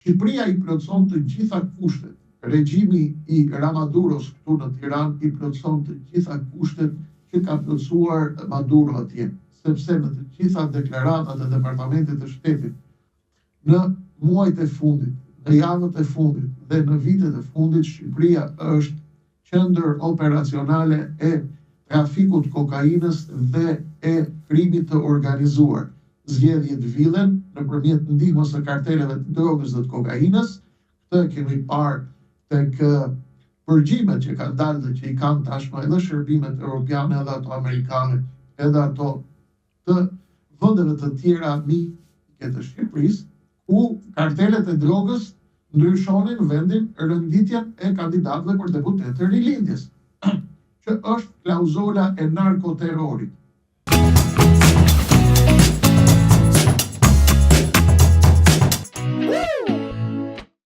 Shqipëria i plotëson të gjitha kushtet, regjimi i Ramaduros këtu në Tiranë i plotëson të gjitha kushtet që ka plotësuar Maduro atje, sepse në të gjitha deklaratat e Departamentit të Shtetit në muajt e fundit, në javët e fundit dhe në vitet e fundit Shqipëria është qendër operacionale e trafikut të kokainës dhe e krimit të organizuar. Zgjedhjet vidhen nëpërmjet ndihmës së karteleve të drogës dhe të kokainës, këtë e kemi parë tek përgjimet që kanë dalë dhe që i kanë tashmë edhe shërbimet europiane edhe ato amerikane edhe ato të vendeve të tjera mike të Shqipërisë, ku kartelet e drogës ndryshonin vendin renditjen e kandidatëve për deputetë të Rilindjes, që është klauzola e narkoterrorit.